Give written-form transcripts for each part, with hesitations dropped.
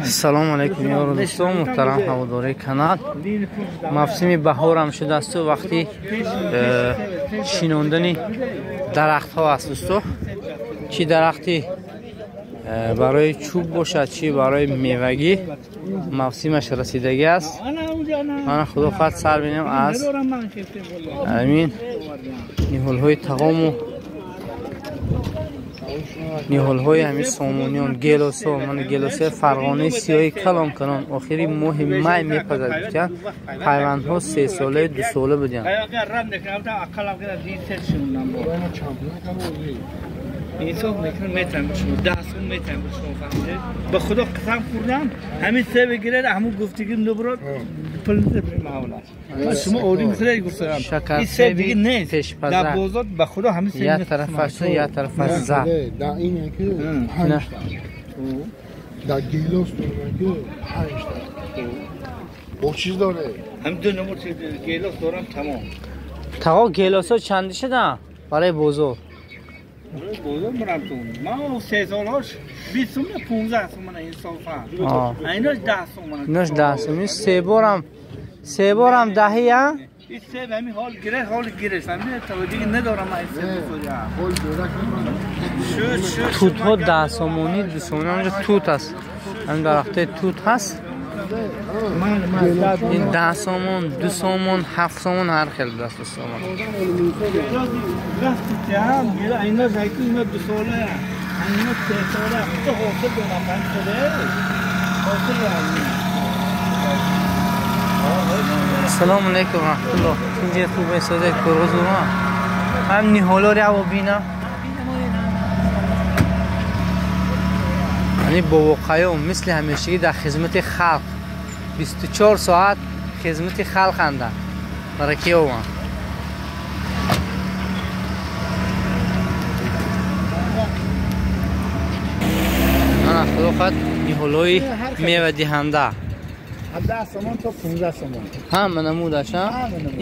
Салом алейкум ёру дӯстон, муҳтарам ҳаводораи канал. Мавсими баҳорам шудасту вақти шинондани дарахтҳо аст дӯсто. Чӣ дарахти барои чӯб бошад, чӣ барои мевагӣ, мавсимаш расидагӣ аст. Мана худо хоҳад сар бинем аз ҳамин ниҳолҳои тағому ниҳолҳои ҳамин сомониён, гелосо. Мана гелосои фарғонаи сиёҳи калон калон охири моҳи май мепазад гуфтянд. Пайвандҳо сесолаи дусола будянд. Инсоф мекунам, метавонам ба шумо 10 сум метавонам ба шумо, фаҳмидед? Ба худо қасам хӯрдам, ҳамин се бигиред, ҳамун гуфтигим набурад, пул маҳвалаш. Шумо орим сре гуфтам. Ин се диги нест. Дар бозор ба худо ҳамин се як тарафаш, як тарафаш за. Да ин ки 5 та. Да гелос дорам ки 5 та. Бо чиз дора? Ҳам ду намуд гелос дорам тамом. Таго гелосо чанд шуда барои бозор? Бозор мурам ту. Ман се солаш 20 сум 15 сум мана инсофа. Инаш 10 сум мана. Инаш 10 сум. Се борам даҳи я? Ин се ҳамин ҳол гире, ҳол гире. Фаҳмидед? То диге надорам ман се бозоря. Тутҳо 10 сомонӣ, 2 сомонӣ. Онҷо тут аст. Ҳамин дарахтои тут ҳаст. Ин 10 сомон, 2 сомон, 7 сомон ҳар хел будааст дӯстон. اینا زیتون اینا 2 ساله، اینا 3 ساله، تو حاصل دارم 5 ساله حاصل دارم. سلام علیکم رحمت الله. اینجا خوب استاده کروز ما هم نیهالا رو بینم. یعنی بابا قیوم مثل همیشگی در خدمت خلق 24 ساعت خدمت خلق اندن. برای کی اومد؟ خدا خواهد ниҳолҳои мевадиҳанда 10 сомон то 15 сомон. Ҳама намудаш, ҳа?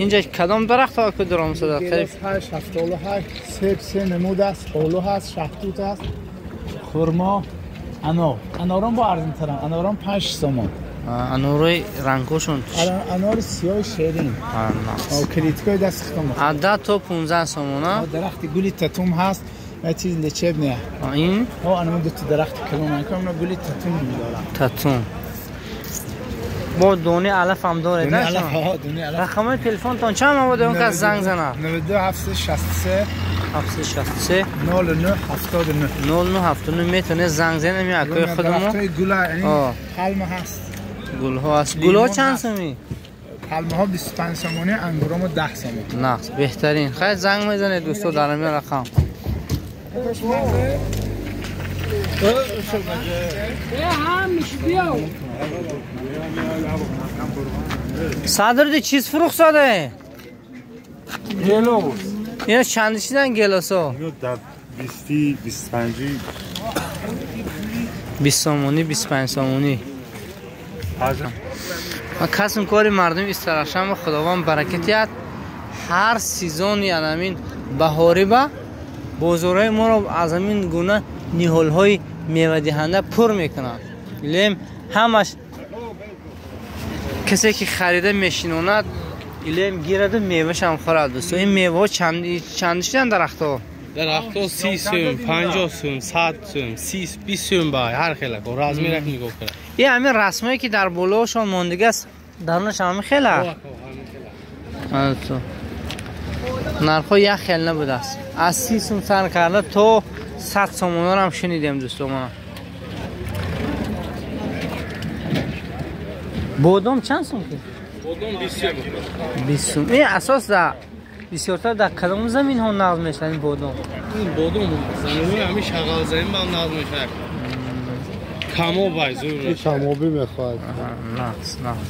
Инҷа кадом дарахтҳо ки дорам сада? 8, 78, себ се намуд аст, олу ҳаст, шаҳтут аст, хурмо, анор. Анорон бо арзонтаранд. Анорон 5 сомон. Анорои рангҳошон? Анори сиёҳи ширин. Кредиткаи даст хитом. Аз 10 то 15 сомон, а? Дарахти гули татум ҳаст. یه چیز لچبنیه. این؟ ها انا دو تا درخت کلون که اونا گلی تاتون دارن. تاتون. با دونه علف هم داره. دونه علف ها، دونه علف. رقم تلفن تون چند بود اون که زنگ زنه؟ 92 763 763 09 79 09 79 میتونه زنگ زنه می اکوی خودمون. درختای گل یعنی پلم هست. گل ها هست. گل ها چند سومی؟ پلمه ها 25 سومانی، انگورام 10 سومانی. نه بهترین. خیلی زنگ میزنه دوستا در این رقم. صدر دی چیز فروخت زاده؟ گلوس. اینا چند چیزن گلاسا؟ اینا در 20 25 20 سومونی 25 سومونی. ما کسم کاری مردم استراحت خداوند برکت هر سیزون یعنی بهاری با бозорҳои моро аз ҳамин гуна ниҳолҳои мевадиҳанда пур мекунанд. Илем ҳамаш касе ки харида мешинонад, илем гираду мевашам хӯрад дӯсто. Ин меваҳо чанд шуданд дарахтҳо? Дарахтҳо 30 сум, 50 сум, 100 сум, 30, 20 сум ба ҳар хела ко размерак нигоҳ кунад. Ин ҳамин расмое ки дар болоашон мондагиаст, дарунаш ҳамин хела? Нархҳо як хел набудааст. Аз 30 сум сар карда то 100 сомонро ҳам шунидем дӯстон. Бодом чанд сум ки? Бодом 20 сум. 20 сум. Ин асос дар бисёртар дар кадом заминҳо нағз мешавад ин бодом? Ин бодом заминҳои ҳамин шағалзамин ба нағз мешавад. Камоб ай зур. Ин камобӣ мехоҳад. Нағз, нағз.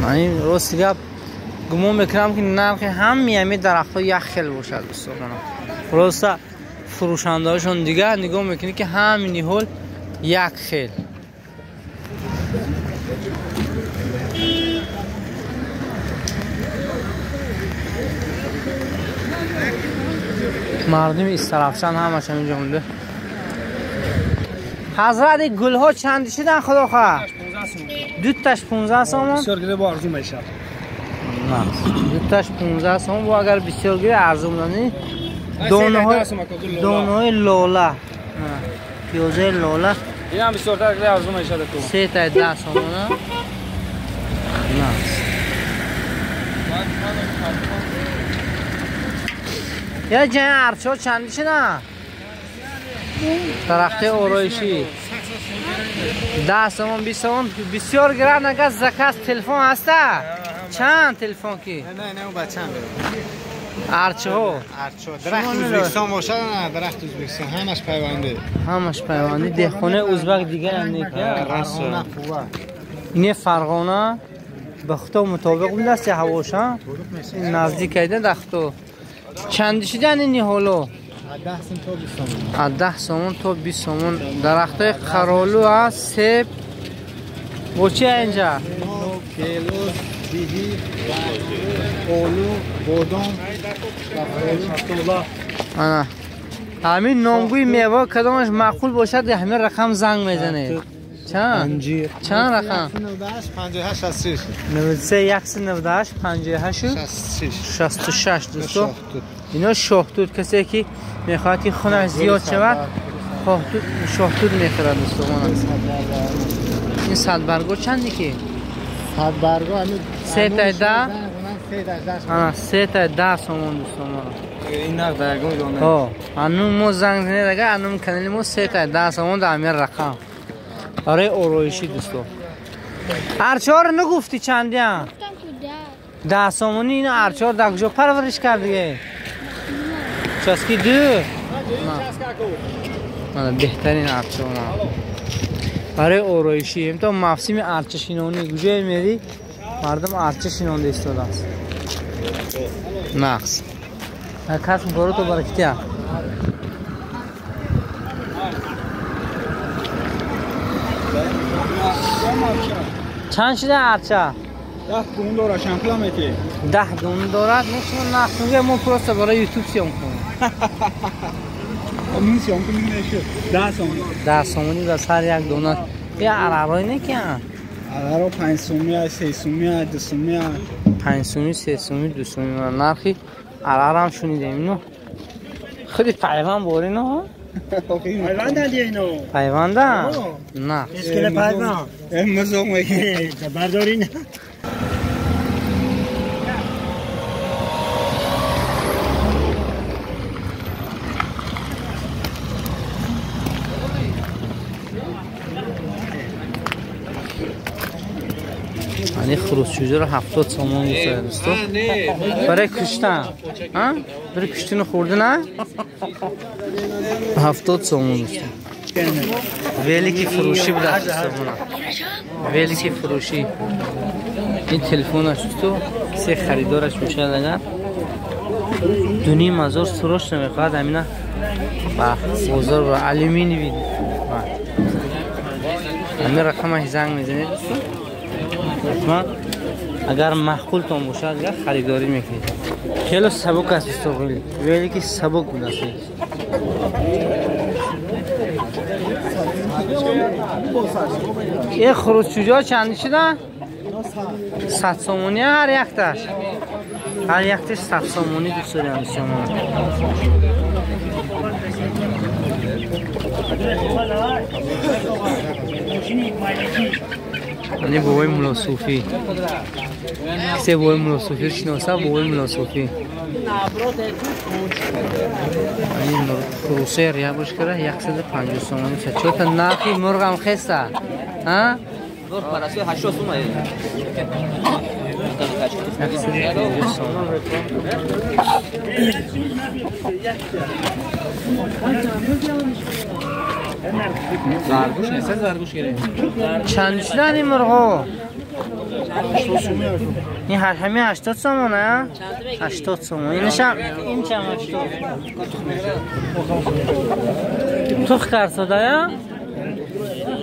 Ман ин рости гап гумон мекунам ки нархи ҳамаи ҳамин дарахтҳо як хел бошад дӯстон. Хулоса фурӯшандаҳошон дигар нигоҳ мекунӣ ки ҳамин ниҳол як хел. Мардуми истарафшан ҳамаш ҳаминҷо монда. ҳазрат гулҳо чанд шудан худохоҳ? Дуташ 15 сомон. Бисёр гире бо арзун мешавад. Дуташ 15 сомон бо агар бисёр гире арзун мешавад. Донаҳои лола. Пиёзаи лола. Инам бисёртар гире арзун мешавад ку. 3 та 10 сомон. На. Я ҷан арчо чанд шудан? Дарахти ороишӣ 10 сомон 20 сомон бисёр гиран агар заказ телефон ҳаста? Чанд телефон ки? Не, не, бачам. Арчаҳо. Арчо. Дарахти Ӯзбекистон бошад, на, дарахти Ӯзбекистон ҳамаш пайвандӣ. Ҳамаш пайвандӣ. Деҳқонаи ӯзбак дигар ҳам не ки. Ине Фарғона ба худо мутобиқ будааст ҳавоша. Наздик айда дахто. Чанд шудан ин ниҳоло? 10 сом то 20 сомон. Аз 10 сомон то 20 сомон. Дарахтои қаролу аст, себ. Бо чи инҷа? Келос, биҳи, олу, бодом, шафтола. Ана. Ҳамин номгӯи мева кадомаш маъқул бошад, ҳамин рақам занг мезанед. Чанд? Чанд рақам? 98 58 66. 93 198 58 66 дӯсто. Ино шоҳтут касе ки мехоҳад ки хунаш зиёд шавад, шоҳтут мехӯрад дӯсто. Ин садбарго чанде ки? Садбарго ҳамин 3 та 10. Ана 3 та 10 сомон дӯсто. Ин нарх дар ягон ҷо нест. Ҳо, анум мо занг занед агар анум канали мо 3 та 10 сомон дар ҳамин рақам. Барои ороишӣ дӯсто. Арчаҳоро нагуфтӣ чандиам? 10 сомонӣ. Ино арчаҳо дар куҷо парвариш кардиге? Часки ду. Мана беҳтарин арчаҳо барои ороишӣ. Имто мавсими арчашинонӣ куҷое мери мардум арча шинонда истодааст. Нақс. Касм корото баракитя. Чанд шуда арча? 10 дон дорад, чанд пула метиҳед? 10 дон дорад. Ну шумо нақс мегӯед, мо просто барои YouTube съём кунем. Мин съём кунем мешуд. 10 сомонӣ. 10 сомонӣ за сар як дона. Я арарои не ки? Араро 5 сомонӣ, 3 сомонӣ, 2 сомонӣ. 5 сомонӣ, 3 сомонӣ, 2 сомонӣ. Нархи арарам шунидем ино. Худи пайванд бори ино? Пайванда ино. Пайванда? На. Искеле пайванд. Мазоқ мекунед. Бардорин. Ани хурӯсчӯҷаро 70 сомон гуфтад дӯсто. Барои куштан. Ҳа? Барои куштину хӯрдина? 70 сомон дӯсто. Велики фурӯшӣ будааст дӯсто. Велики фурӯшӣ. Ин телефонаш дӯсто, се харидораш мешавад агар 2,5 ҳазор сурош намехоҳад ҳамина ба бозор ба алюминиевый. Ҳамин рақамаш занг мезанед дӯсто. Ҳатман агар маъқултон бошад агар харидорӣ мекунед. Хеле сабук аст дӯсто, велики сабук будааст. Э хурӯсчӯҷаҳо чанд шудан? 100 сомонӣ ҳар якташ. Ҳар якташ 100 сомонӣ дӯстони азизам. Ани бобои Мулло Суфӣ. Кисе бобои Мулло Суфиро шиноса, бобои Мулло Суфӣ. Ани хурӯсаи рябуш кара 150 сомонӣ. Чота нархи мурғам хеста. Ҳа? 80 сомон. 150 сомон. Заргуш нест, заргуш гирем. Чанд шудан ин мурғҳо? Ин ҳамин 80 сомон, а? 80 сомон. Инашам ин чам 80. Тухм карсода, я?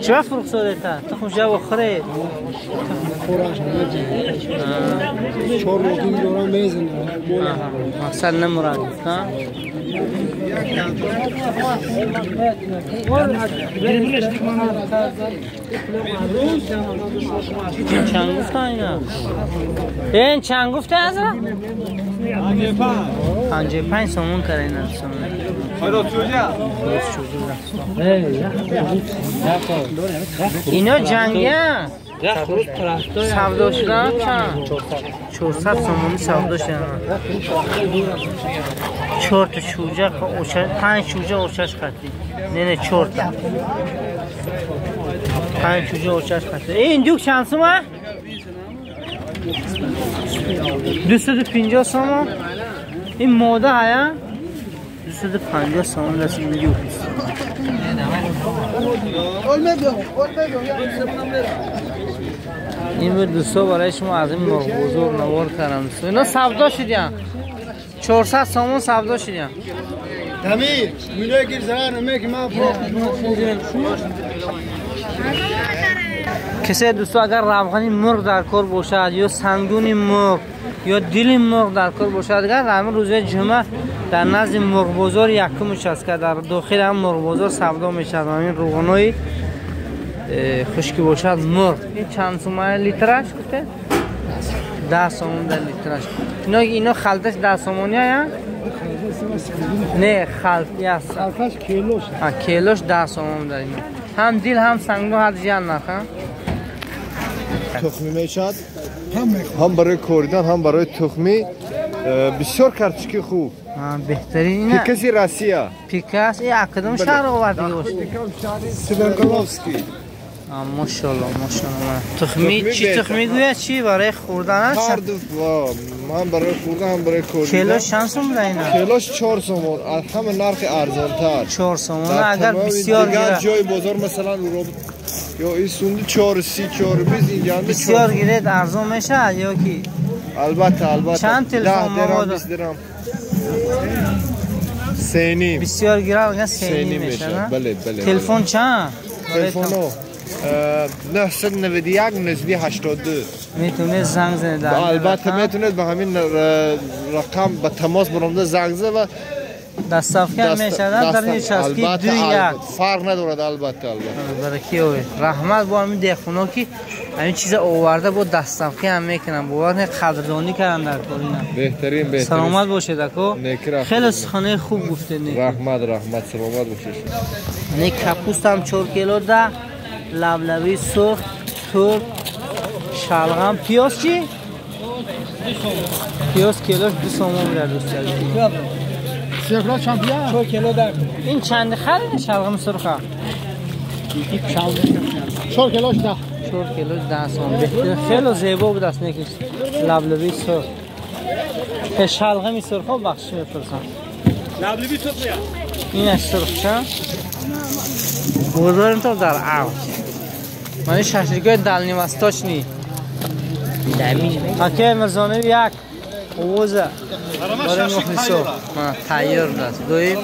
Чӣ фурӯх содета? Тухм ҷаво хӯред. Хӯраш намеҷа. Чор моҳ дорам мезанам. Мақсад намурад, ҳа? چند گفته اینا؟ این چند گفته از 55 سومون کرده اینا. اینا جنگیه سودا شدن چند؟ 400 سومونی سودا شدن. 4 تا چوجه 5 چوجه اوچش خطی. نه 4 تا 5 چوجه اوچش خطی. این دوک چند سومه؟ 250 سومون. این ماده هیا 250 سومون دست این دوک. این بود دوستا برای شما از این مرغ بزرگ نوار کردم. اینا سودا شدیان 400 سومون سودا شدیان. تمیر میله گیر زرار نمیگه ما کسی دوستا اگر روغنی مرغ در کار باشد یا سنگونی مرغ یا دل مرغ در کار باشد، اگر در روز جمعه در نزد مرغ بازار یکم است که در داخل هم مرغ بازار سودا میشد. همین روغنای خشکی باشد مرغ. این چند سومه لیترش گفته؟ 10 سومون در لیترش. اینا خلطش 10 سومونیه یا؟ نه خلط است. خلطش کیلوش. کیلوش 10 سومون در اینا. هم دل هم سنگو هر جیان نخ. تخمی میشد هم برای کوریدن هم برای تخمی. بسیار کرچکی خوب. بهترین اینا. پیکسی روسیه. پیکس این کدوم شهر آوردی باشه؟ سیبرگالوفسکی. ماشاءالله ماشاءالله. تخمی چی تخمی گویا چی برای خوردن است؟ هر دو هم برای خوردن هم برای کوریدن. کیلوش چند سوم بوده اینا؟ کیلوش 4 سومون، از همه نرخ ارزان‌تر. 4 سومون اگر بسیار دیگر جای بازار مثلا رو یا این سوندی 4.30 4.20 اینجا بسیار گیرید ارزان میشه یا کی؟ البته البته. چند تلفن 10 درام 20 درام. 3.5 بسیار گران 3.5 میشه. بله بله. تلفن چند؟ تلفن 991 1982 میتونه زنگ زنید. البته میتونید به همین رقم به تماس برامده زنگ زد و دستافکن میشدن در این چسکی 2 1 فرق ندارد. البته البته برکی اوه رحمت با همین دهخونا که همین چیز آورده با دستافکن هم میکنن، باور نه قدردانی کردن در کار اینا. بهترین بهترین. سلامت باشید اکو. خیلی سخنه خوب گفته. رحمت رحمت سلامت باشید. نه کپوست هم 4 کیلو ده، لبلبی سرخ، ترب، شلغم، پیاز چی؟ پیاز کیلوش 2 سومون میره دوست دارم. 4 کیلو ده. این چند خرید شلغم سرخه؟ 4 کیلوش 10. 4 کیلوش 10 سوم. بهتر خیلی زیبا بود اصلا که لبلبی سرخ. شلغم سرخ بخش میپرسم. لبلبی سرخ این از سرخ چند؟ بازارم تا در اوج. من شاشلیکای دالنی وستочنی. اکی مرزانه یک اوزه برای مخلصو تاییر دست دوی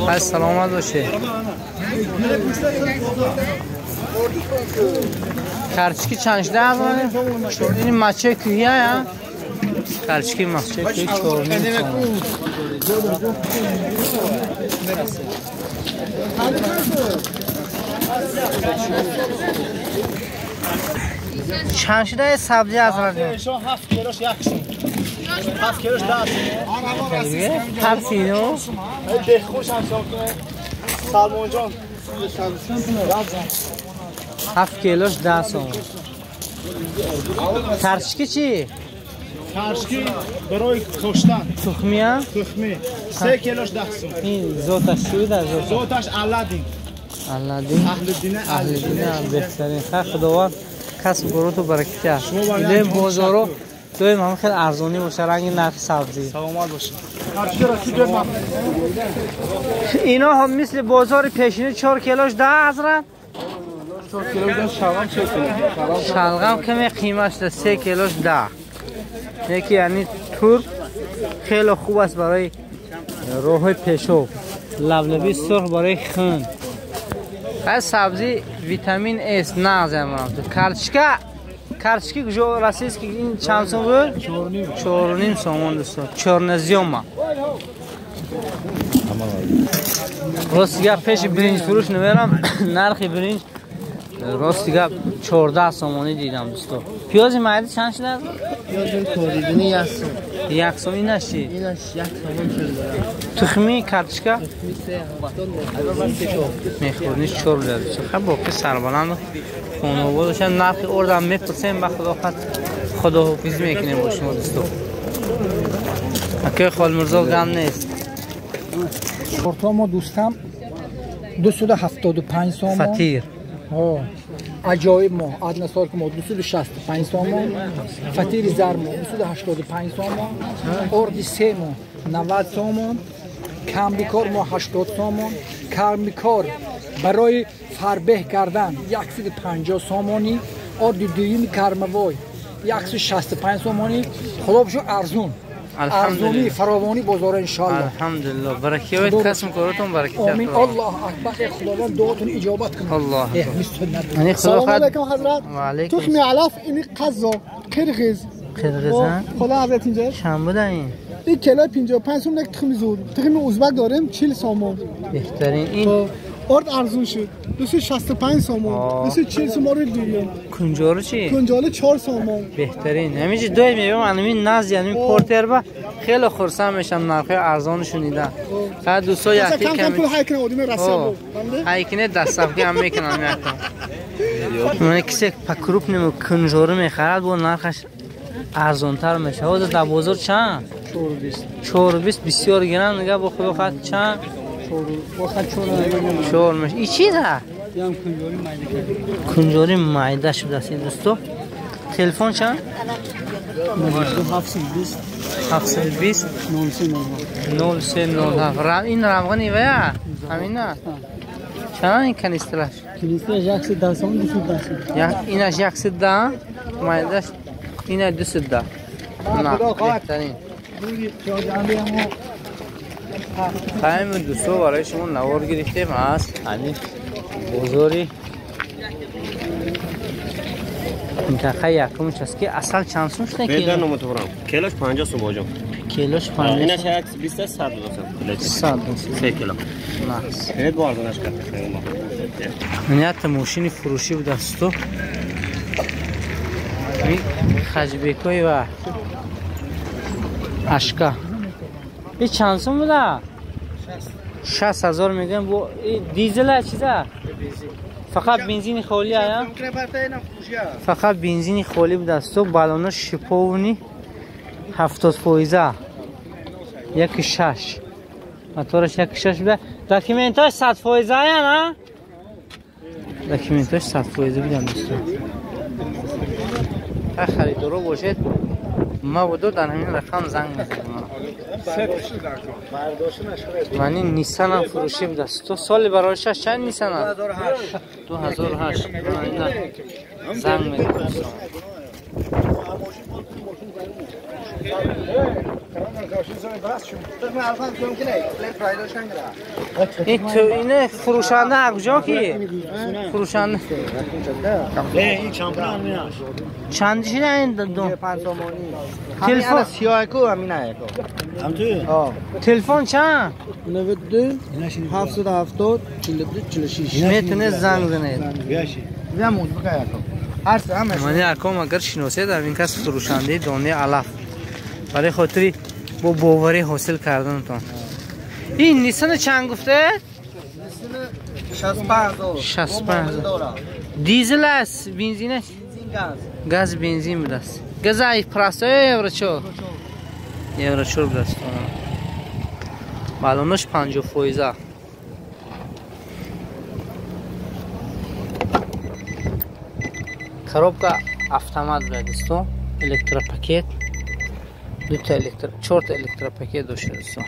پس سلامت باشه. کرچکی چند شده از این مچه کوهیه یا؟ کرچکی مچه کوهی 4.5 تومن. چند شده سبزی از رجا؟ 7 کیلوش 1 سوم. 7 کیلوش 10 سوم. ترسینو؟ دهخوش هم ساکنه. سلمان جان 7 کیلوش 10 سوم. ترشکی چی؟ ترشکی برای کشتن. تخمی هم؟ تخمی. 3 کیلوش 10 سوم. این زوتش چی بود؟ زوتش علادین. علادین؟ اهل دینه. اهل دینه بهترین. خیلی خداوند کسب گروه و برکت است. ایده بازارو دویم هم خیلی ارزانی باشه رنگ نرخ سبزی. سلامت باشه. اینا هم مثل بازار پیشینه 4 کیلوش 10 حضرت. 4 کیلوش 10 شلغم 3 کیلو. شلغم کمی قیمتش ده 3 کیلوش 10. یکی یعنی تور خیلی خوب است برای روح پیشو. لبلبی سرخ برای خون. از سبزی ویتامین اس نه زمان. کرچکا Карточки куҷо российский ин чанд сом буд? 4.5 сомон дӯсто. Чорназиёма. Рости гап пеши биринҷ фурӯш намерам. Нархи биринҷ рости гап 14 сомонӣ дидам дӯсто. Пиёзи майда чанд шудааст? Пиёзи коридини 1 сом. 1 сом инаш чи? Инаш 1 сомон 40. Тухми картошка? Тухми 3.70. Мехӯрниш 4 лира. Хаб боқи сарбаланд хонавода нархи ордам мепурсем ба худо хат худоҳофиз мекунем бо шумо дӯсто. Акои Холмирзо гам нест. Шортҳо мо дӯстам 275 сомон. Фатир. Аҷоиб мо аднасор ки мо 265 сомон, фатири зар мо 285 сомон, орди се мо 90 сомон, камбикор мо 80 сомон, камбикор барои фарбеҳ кардан 150 сомонӣ, орди дуюми кармавой 165 сомонӣ. Худо бошад арзун. Арзонӣ фаровонӣ бозора иншоаллоҳ. Алҳамдулиллоҳ. Баракият касм коротон баракат. Амин. Аллоҳ акбар. Худованд дуотон иҷобат кунад. Аллоҳ. Салом алейкум ҳазрат. Тухми алаф ин қазо қирғиз. Қирғиз. Худо ҳазрат инҷа. Чанд буда ин? Ин кило 55 сом як тухми зур. Тухми узбек дорем 40 сомон. Беҳтарин ин орд арзун шуд 265 сомон, 240 сом орд дуюм. Кунҷолу чи? Кунҷолу 4 сомон. Беҳтарин. Ҳаминҷи дой мебинам, ҳамин назди ҳамин портер ба хеле хурсанд мешам нархҳои арзону шунида. Фақат дӯстҳо якти кам кам пул ҳайкна одими Россия бу. Ҳайкне дастафки ҳам мекунам якта. Ман кисе по крупному кунҷору мехарад, бо нархаш арзонтар мешавад. Ҳозир дар бозор чанд? 4.20. 4.20 бисёр гиран, дига бо худо хат чанд? 4 меш. И чиза? Кунҷори майда шудааст ин дӯсто. Телефон чанд? 720 720 0307. Ин равғани вая? Ҳамина? Чанд ин канистраш? Канистраш 110 сом, 210 сом. Инаш 110, майдаш ина 210. На, беҳтарин. Ҳамин дӯсто барои шумо навор гирифтем аз ҳамин бозори минтақаи якумш аст ки асал чанд сум шуда кило? Килош 50 сум боҷон. Килош 50. Инаш 120 аст, 100 сум. 100 сум. 3 кило. Нақс. Ин бо арзонаш кард. Ният мошини фурӯшӣ будааст то. Хаҷбекои ва ашка. И чанд сум буда? 60,000 мегӯям. Бо дизел чиза? Фақат бензини холӣ ая? Фақат бензини холӣ будааст то. Баллоно шиповни 70%. 1.6. Мотораш 1.6 буда. Документаш 100% ая, на? Документаш 100% будам дӯсто. Харидоро бошед, мабодо дар ҳамин рақам занг мезанам. Ман ин Ниссанам фурӯшӣ будааст. То соли барои шаш чанд Ниссанам? 2008. Занг мезанам. Ин ту ине фурӯшанда куҷо ки? Фурӯшанда. Чанд шуда ин ду? 5 сомонӣ. Телефон сиёҳ ку ҳамина яко. Телефон чанд? 92 770 42 46. Метавонед занг занед. Ман аком агар шиносед, ин кас фурӯшандаи донаи алаф. Барои хотири бо боварӣ ҳосил карданатон. Ин Ниссана чанд гуфтед? 65,000. 65,000. Дизел аст, бензин аст? Газ бензин будааст. Газ ай простой евро 4. Евро 4 будааст. Баллонаш 50%. Коробка автомат буда дӯсто, электропакет. Дута электро, чорта электропакет дошта дӯсто.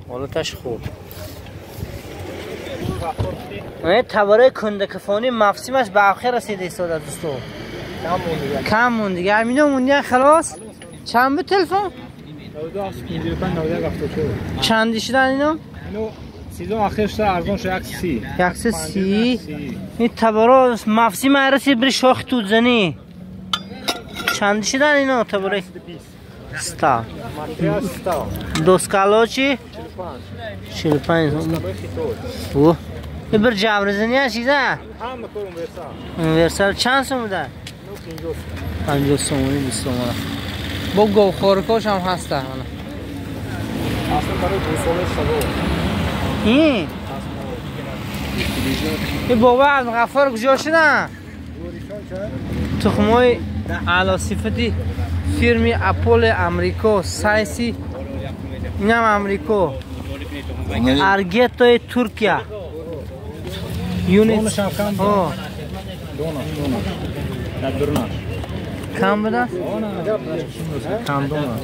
Ҳолаташ хуб. Табораи кундакафонӣ мавсимаш ба охир расида истода дӯсто. Кам мондига. Ҳамино мондига халос. Чанд буд телефон? Чанди шудан ино? Сезон охир шуда арзон шуд 130. 130. Ин табаро мавсим айраси бир шох тудзани. Чанд шудан ино табаро? 100. Доскало чи? 45. 45. О. Ин бир ҷавризани чиза? Ҳама кор универсал. Универсал чанд сом буда? 50 сомонӣ 20 сомона. Бо говхоркош ҳам ҳаста. Аслан барои гӯсолаи шаво. Ин? Ин бобо Абдуғаффор куҷо шудан? Тухмҳои аълосифати фирми Аполло Амрико, сайси инам Амрико. Аргетои Туркия. Юнит. О. Кам буда? Кам дона.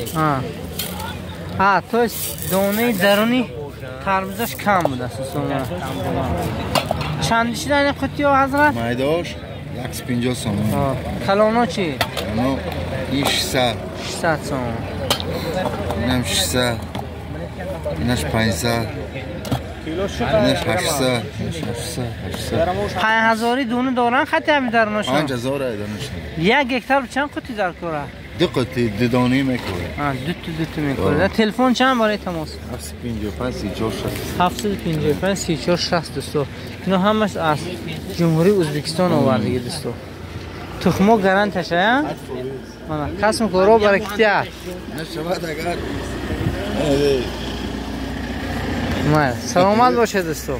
А, то есть донаи даруни тарбузаш кам буда, сомона. Чанд шуда ин қутиё ҳазрат? Майдош 150 сомон. Калоно чи? Калоно ин 600. 600 сомон. Инам 600. Инаш 500. Инаш 800. Инаш 800. 800. 5000 дона доран хати ҳами даруношон. 5000 айданошон. Як гектар чанд қути дар кора? Ду қути ду дона мекора. Ду ту мекора. Телефон чанд барои тамос? 755 34 60. 755 34 60 дӯсто. Ино ҳамаш аз Ҷумҳурии Ӯзбекистон овардагӣ дӯсто. Тухмо гаранташа, а? Мана касм коро баракатия. Нашавад агар. Майли, саломат бошед дӯсто.